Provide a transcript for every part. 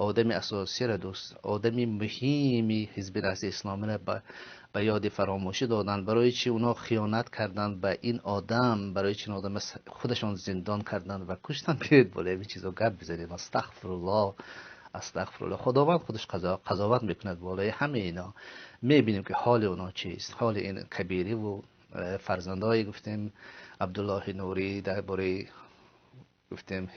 آدم اساسی را دوست، آدم مهمی حزب نهضت اسلامی را به یاد فراموشی دادن. برای چی اونا خیانت کردن به این آدم؟ برای چی این آدم خودشان زندان کردن و کشتن؟ بیاید بالای این چیزا گپ بزنیم. استغفرالله، استغفرالله. خداوند خودش قضاوت میکند بالای همه اینا. میبینیم که حال اونا چیست، حال این کبیری و فرزندای گفتیم عبدالله نوری، درباره گفتیم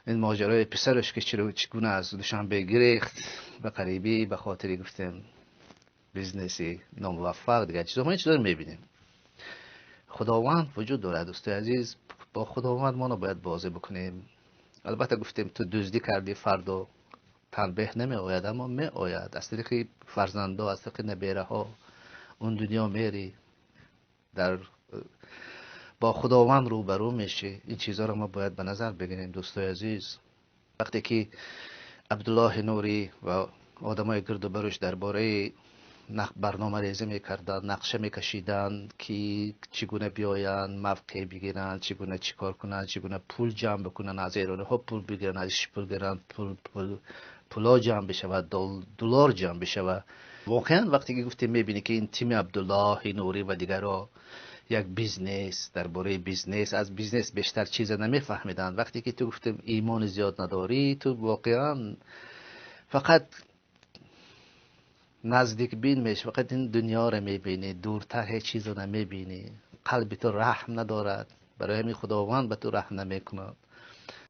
این ماجرای پسرش که چرا چگونه از دوشنبه گریخت به قریبی به خاطر گفتیم business ی ناموفق دیگه چیزا. ما این چیزا رو میبینیم. خداوند وجود دارد دوستای عزیز، با خداوند ما نباید بازی بکنیم. البته گفتیم تو دزدی کردی فردا تنبیه نمی آید، اما می آید از طریق فرزندا، از طریق نبیره ها. اون دنیا میری در با خداوند روبرو میشی. این چیزها رو ما باید به نظر بگیریم دوستای عزیز. وقتی که عبدالله نوری و آدمای گرد و برش درباره برنامه ریزی میکردن، نقشه میکشیدن که چگونه بیاین موقع بگیرن، چگونه چیکار کنن، چگونه پول جمع بکنن، از ایرانی ها پول بگیرن، از پول بگیرن، پولا جمع بشود، دلار جمع بشود. واقعا وقتی که گفتیم میبینی که این تیم عبدالله نوری و دیگرها یک business، درباره business، از business بیشتر چیز نمیفهمیدن. وقتی که تو گفتیم ایمان زیاد نداری، تو واقعا فقط نزدیک بین میش، فقط این دنیا رو میبینی، دورتر هیچ چیز رو نمیبینی. قلب تو رحم ندارد، برای همین خداوند به تو رحم نمیکند.